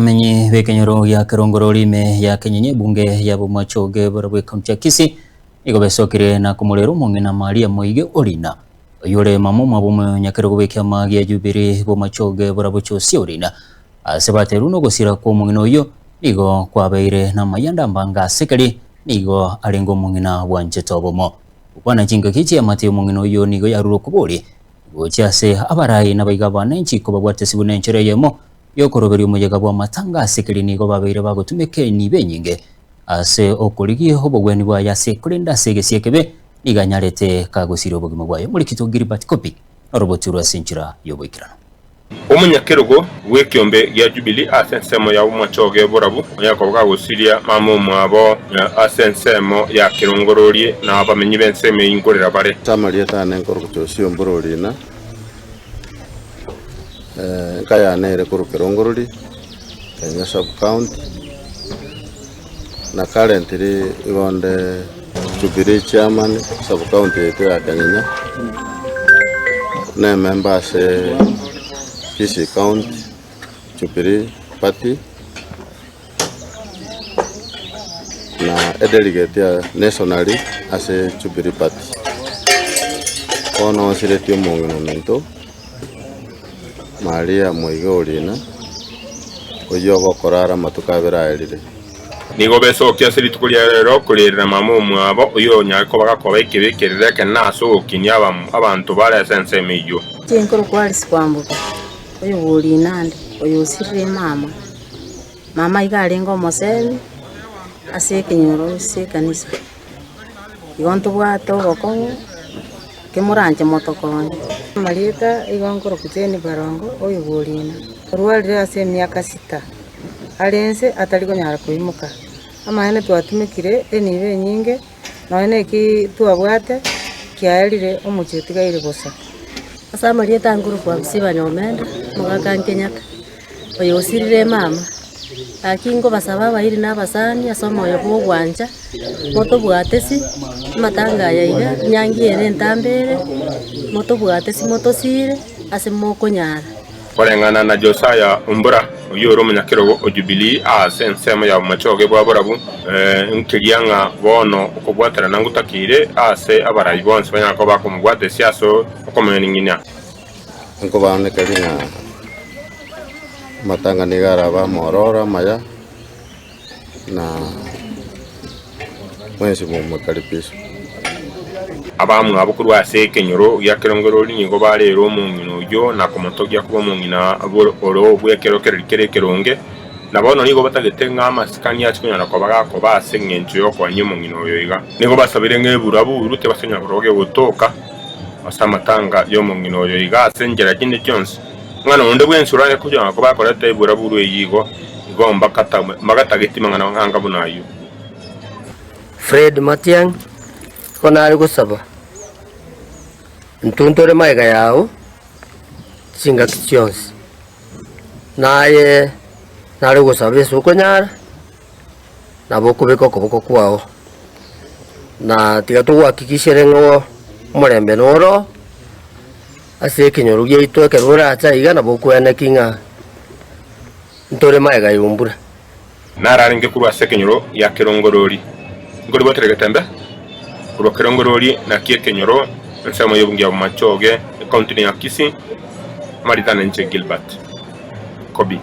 Abamenyi b'ekenyoro gia Kerongorori ime ya Kenyenya ebunge ya Bomachoge barabwo ekaunti ya Kisii nigo besokire na komorera omong'ina Maria Moige Orina oyio ore mama omwabo omonyakerogo bw'ekiama gia Jubilee Bomachoge barabwo Josia Orina. Ase baterwe nogosira kw'omong'ina oyio nigo kwabeire namayanda ambange ase keri nigo arenge omong'ina bwanchete obomo. Gokwana chingaki chi'eamate y'omong'ina oyio nigo yarure okobori gochia ase abarai nabaiga abananchi kobabwatesibwe nenchera eyemo Y'okoroberia omoyega bw'amatanga ase keria nigo babeire bagotumeka enibo enyinge ase okorigia obogwenia bwaye ase korende ase egesio ekebe nigo anyarete kagosiria obogima bwaye. Omorikito Gilbert Kopi noroboturwe ase enchera y'oboikeranu. Omonyakerogo bw'ekiombe gia Jubilee ase ensemo ya Bomachoge Borabu onyare koba kagosiria mama omwabo ase ensemo ya Kerongorori na abamenyi b'ensemo eyio nkorera bare. Ase amarieta ane nkorokwa Josia Ombura Orina. Enka yane ere korwa Kerongorori, Kenya sub county, na currently igo nde Jubilee chairman sub county yaito ya Kenyenya, na emember ase Kisii county Jubilee party. Na edelegate ya nationally ase Jubilee Party. Bono nsiretie omong'ina ominto Maria Moige Orina, oyio ogokora are amatuko abere aerire. Nigo besokia ase rituko ria rero korerera mama omwabo, oyio onyare koba gakoba ekebe ekerere ekenene ase ogokinia abanto bare ase ensemo eyio. Chinkoro kw'Alice Kwamboka, oyo bw'Orina ande, oyo osirire mama. Mama iga arenge omosemi ase ekenyoro ase ekanisa, igo ntobwate obokong'u kemoranche motokonye. Amarieta igo nkorokwa Jane Barongo oyo bw'Orina, orwarire ase emiaka sita, are inse atari konyara koimoka. Amaene twatumekire enibo enyinge nonya na eki twabwate kiaerire omochie otigaire bosa. Ase amarieta nkorokwa Msiba Nyomenda, omogaka Nkenyatta. Oyo osirire emama, gaki nkobasaba abairi na abasani ase omoyo bw'ogwancha, motobwatesi amatanga aya iga, enyangi ere entambe ere, motobwatesi motosire ase mokonyara. Koreng'ana na Josiah Ombura, oyio ore omonyakerogo o Jubilee aase ensemo ya bomachoge bwa borabu, nkeria ng'a bono okobwaterana ngotakeire aase abarai bonsi banyare koba bakomobwatesia ase okomening'inia. Nkobaanekeri ng'a amatanga nigo arabe amororo amaya, na mwensi momokaribishwe. Abamwabo korwa ase ekenyoro gia kerongorori nigo bareire omong'ina oyio na komotogia koba omong'ina ore bw'ekero kere ekeronge, na bono nigo batagete ng'a amasikani achie konyara koba gakoba ase engencho y'okoenia omong'ina oyo iga. Nigo basabire ng'a eburaburu tebasonyara korwa gegotoka. Ase amatanga y'omong'ina oyo iga ase enchera chinde chionsi, ng'a nonde bwensi oranye koyanga koba akoreta eburaburu eyio igo, igo mbagatageti mang'ana anga buna ayio. Fred Matiang'i, Igo nare gosaba intwe ntore magega yao chingaki chionsi, naye nare gosaba ase okonyara. Nabo okobeka okoboko kwao, na tiga togohakikishere ng'a omorembe noro ase ekenyoro giaito ekero orache aiga nabo okweaneki ng'a ntore magega ya ombura. Nararenge korwa ase ekenyoro gia kerongorori, nkoribwatera egetembe korwa kerongorori naki ekenyoro ensemo y'obonge ya Bomachoge, ecounty ya Kisii, amaritana inche Gilbert Kobi.